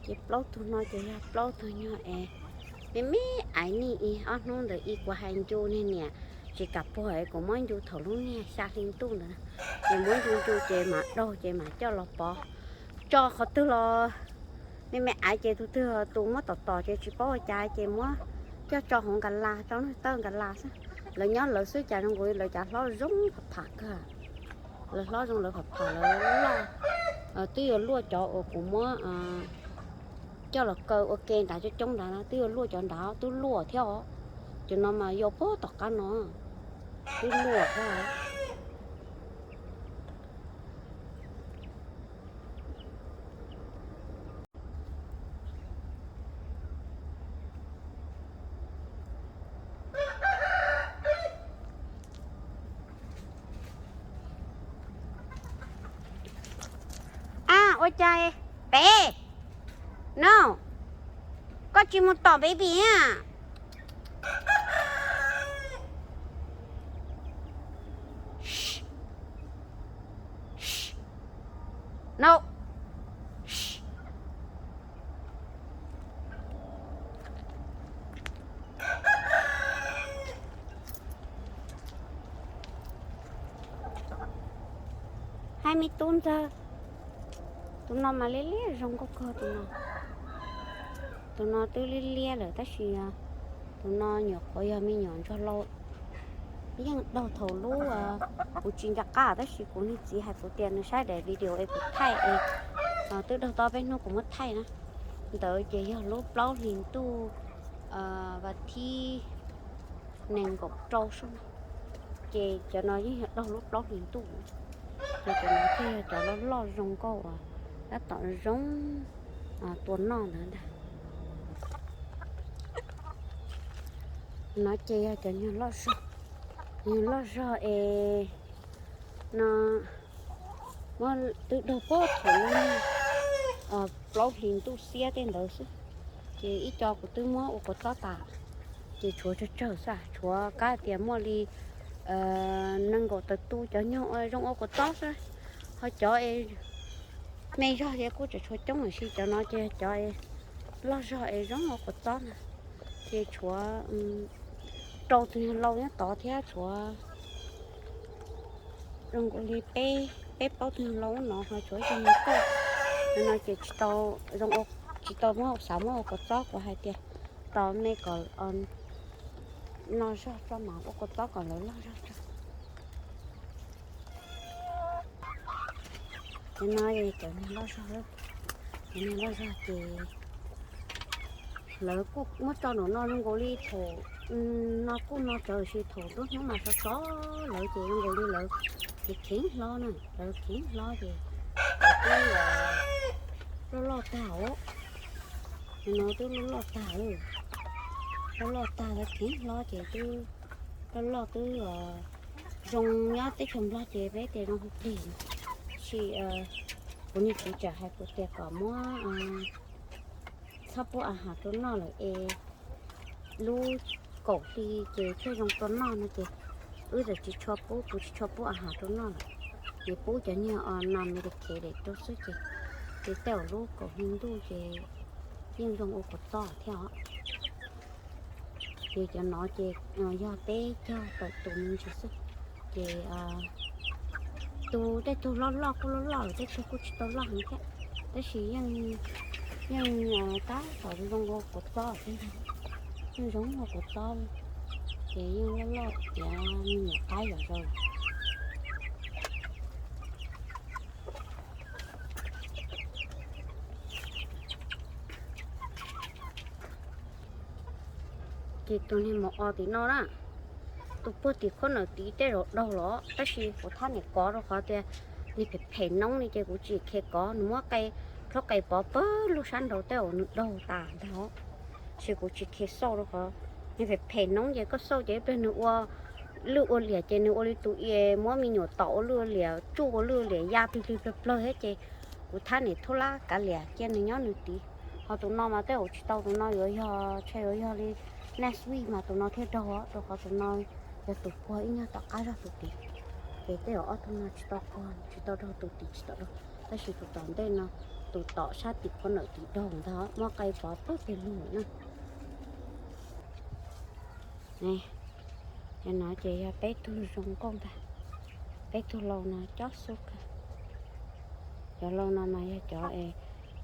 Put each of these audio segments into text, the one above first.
Ces plaub tug no ces yog plaub tug nyuag es me me aiv, nej ib ob hnub ntawd ib kuv hais ncu niag niam tsis kam puag es kuv muab ncu thaum lub niag xya hli ntuj ntawd, ces muab ncu ncu ces mam daug ces mam coj los pov. Tso qhov twg los me me aiv ces tus twg tus muab tom tom ces tsis paub ua cas ces muab coj tso hauv nkas las, tso nws tawj nkas las xwb. Lawv nyob lawv xwb cas zoo nkaus li lawv cas hlob zoo pham pham kawg. Lawv hlob zoo lawv pham pham lawv loj. Twb yuav luaj cov uas kuv muab coj los kaw ua ke nrad coob coob nrad na, twb yuav luaj cov nrad twb luaj thiab os. Cov no mas yog puag tom qab no twb luaj thiab. A, ua cas pem no, koj tsis mus tom baby a? No. Hais me tub ntxawg, tus no mas liab liab zoo nkauj kawg tus no. Tus no twb liab liab lawm tab sis tus no nyuam qhuav yog me nyuam ntsuag lauj. Yeej daug thaum lub, kuv tsis nco qab tab sis kuv niag txiv hais kuv tias nws saib daim video es kuv thaij es twb daug tau peb hnub kuv muab thaij na. Ntawd ces yog lub plaub hlis ntuj vas thib nees nkaum rau sub na. Ces cov no yeej yog daug lub plaub hlis ntuj. Ces cov no thiaj yog cov loj loj zoo nkauj uas tab tom zoo tua noj ntawd ntag. No ces yog cov nyuag loj zog, nyuag loj zog es no muab twb daug puag thaum plaub hlis ntuj xiab tej ntawd xwb. Ces ib co kuv twb muab ua kua txob tas, ces tshuav tsawg tsawg xwb, tshuav kab tias muaj li nees nkaum tawm tus cov nyuag zoo ua kua txob xwb. Ho cov es me zog ces kuj tseem tshuav coob lawm, sis cov no ces cov loj zog es zoo ua kua txob na. Ces tshuav rau tus nyuag lau nyob tod thiab tshuav zoo nkaus li peb, peb plaub tus nyuag lau no ho tshuav ib tug nyuag kauj. No ces tsis tau zoo, tsis tau muab xav muab ua kua txob, kuv hais tias tos me kom no zog tso mam ua kua txob kom lawv loj zog tso. Ces no cov nyuag loj zog, cov nyuag loj zog ces lawv kuj muab tso nraum no zoo nkaus li thaum no kuj no tsawv sis thaum nruab hnub mas sov sov lawv ces zoo nkaus li lawv kheev kheev hlob na, lawv kheev hlob ces lawv twb loj loj tag os. No twb loj loj tag, loj loj tag lawv kheev hlob ces twb loj loj twb zoo nyob teb chaws Nplog ces peb tias zoo hu plig. Sis kuv niag txiv tseem hais kuv tias kom muab txhob pub a has rau noj lawm es lub kaum hli ces thiaj zoo tua noj no ces wb txawm tsis tshua pub, kuv tsis tshua pub a has rau noj lawm. Ces pub cov nyuag nas Medicaid daim rau xwb ces, ces tej zaum lub kaum hli ntuj ces yeej zoo ua kua txob thiab os. Ces cov no ces yog peb cog tawm tus me ntsis xwb. Ces tus tej tug loj loj kuj loj loj lawm, tej tug kuj tsis tau loj heev thiab, tab sis yeej, yeej tab tom zoo ua kua txob thiab ntag, yeej zoo ua kua txob li. Ces yeej loj loj tiav me nyuam qaib zom zaws. Ces tus niag maum o tim no na, tus puag tim khuab nawm tid tej zaum daug los tab sis kuv thab niam kov rau qhov tias nws phem phem noob li ces kuv tsis khe kov, nws muab qe, plhaub qe pov pawg lug sab nraud tej zaum nws daug tas ntag. Tab sis kuv tsis khe xauj rau qhov nws phem phem noob ces koj xauj ces ib pliag nws ua lwj ua liam ces nws ua li tus muab me nyuam tom ua lwj ua liam, tsuj ua lwj ua liam ya plig plig plawg plawg thiab ces kuv thab niam thub lab kav liam cia nws nyob nws tid. Ho tus no mas tej zaum tsis tau, tus no yuav yog, ntshe yuav yog li next week mas tus no thiaj daug, rau qhov tus no yog tus puag ib nyuag tom qab zog tus tid. Ces tej zaum ob tug no tsis tau puag, tsis tau daug tus tid tsis tau daug, tab sis tus tom ntej no Tus tom sab tim qhov ntawm tim daug ntag, muab qaib pov pawg peg lug na. Cov no ces yog peb tug zoo nkauj ntag, peb tug lau no cob xub kawg. Cov lau no mas yog cov es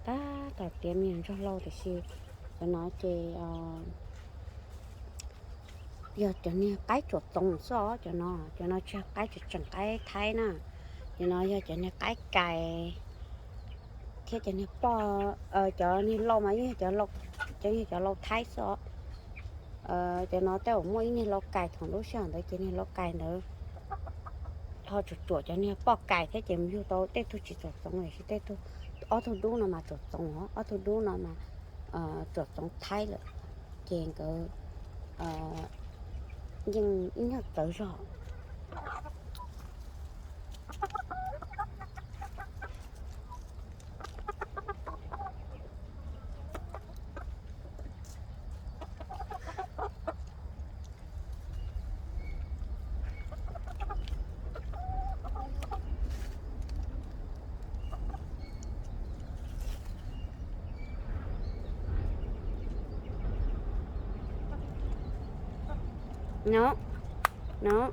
tab tom tiav me nyuam ntsuag lau tiam sis cov no ces yog cov niag qaib tsuam txoov xwb os. Cov no, cov no tsis yog qaib tseem tseem qaib Thaib na. Cov no yog cov niag qaib kais thiab cov niag poj, cov niag lau mas yeej yog cov, cov niag cov lau Thaib xwb os. Cov no tej zaum muaj ib niag lau kais thaum lub sij hawm ntawd ces niag lau kais ntawd ho tsuam tsuam cov niag poj kais thiab ces mus yug tau tej tug tsis tsuam txoov tiam sis tej tug, ob tug dub no mas tsuam txoov, ob tug dub no mas tsuam txoov Thaib lawm, ces nkawd yeej ib nyuag txawv zog. No, no.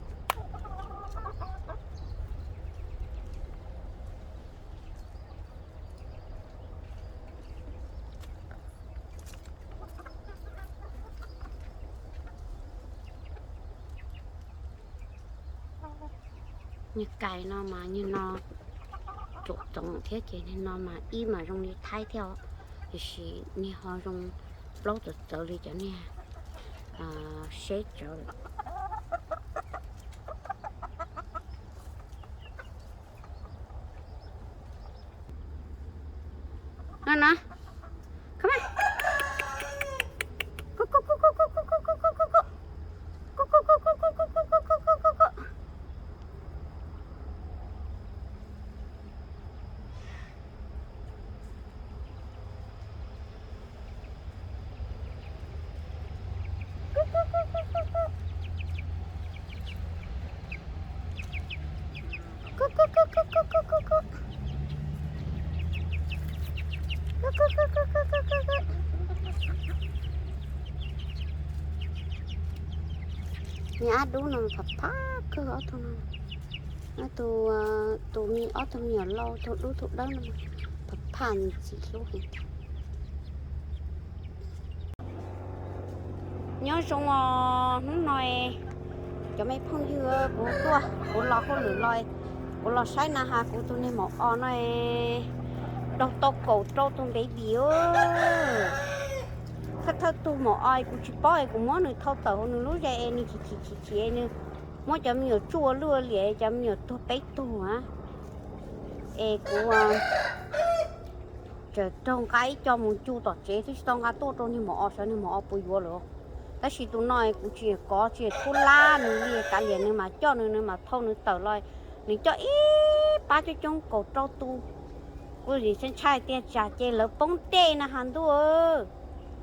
Niag kais no mas niag no tsuam txoov thiab ces niag no mas ib mas zoo li Thaib thiab os, tiam sis niag ho zoo plaub txawv txawv li cov niag seb tsawv lawm. No na, come on. Niag ab dub no pham pham kawg ob tug no. Tus, tus me, ob tug me nyuam lau, tus dub tus dawb no pham pham ntxim hlub heev. Nyob zoo os, hnub no cov me phooj ywg, kuv tuaj kuv los hauj lwm los, kuv los saib na has kuv tus niag maum os no daug tau kaum rau tus baby. Thawj thawj tug maum os kuv tsis paub es kuv muab nws thau tawm hauv nws lub zes es nws chim chim chim chim es nws muab cov me nyuam tsuj ua luj ua liam es cov me nyuam tuag peb tug na. Es kuv tseem raug nqa ib co mus ncu tom tsev twb tsis tau nqa tuaj rau niag maum os, xyov niag maum os puas yuav lawm. Tab sis tus no kuv tsis kov tsis thub lab nws li, kav liam nws mas coj nws, nws mas thau nws tawm los. Nws coj ib pab coob coob kaum rau tus. Kuv ntshai ntshai tias tsam ces lawv poob dej na has ntuj,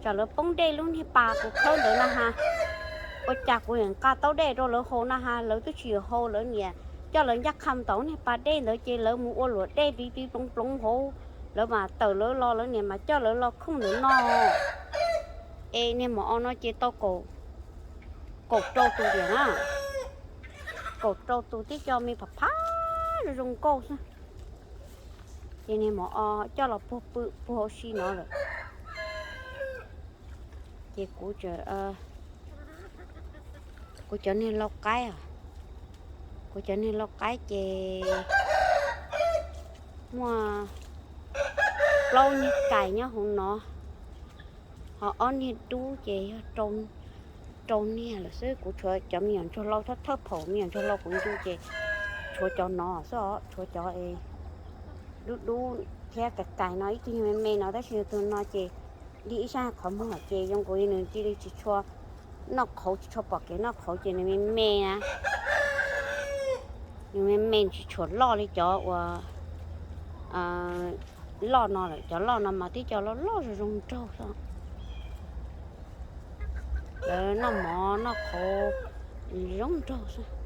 tsam lawv poob dej lub niag pas kuv khawb ntawd na has. Ua cas kuv nqa taub dej rau lawv haus na has, lawv twb tsis haus, lawv niam coj lawv ncaj qha ntaus niag pas dej ntawd ces lawv mus ua luam dej pliv pliv ploov ploov hauv, lawv mas tawm lawv los, lawv niam mas coj lawv los khooj ntawm no. Es niag maum os no ces tau kaum rau tus tiag na, kaum rau tus tib co me pham pham zoo zoo nkauj xwb. Ces niag maum os coj los puag pw puag hauv si no lawm. Ces kuv, kuv cov niag lau qaib os, kuv cov niag lau qaib ces muaj plaub niag kais nyob hauv no, ho ob niag dub ces yog rau niag lawm xwb. Kuv tshuav cov me nyuam ntsuag lau thawj thawj phaum me nyuam ntsuag lau kuv ncu ces tshuav cov no xwb os, tshuav cov dub dub thiab kais kais no, ib tug me me no tab sis tus no ces dig ib sab qhov muag ces zoo nkaus li nws cia li tsis tshua noj qhauv, tsis tshua pom kev noj qhauv ces nws me me na. Nws me me tsis tshua loj li cov uas loj no lawm, cov loj no mas tib co loj loj zoo zoo nraug xwb. Lawv noj mov noj qhauv zoo nraug xwb.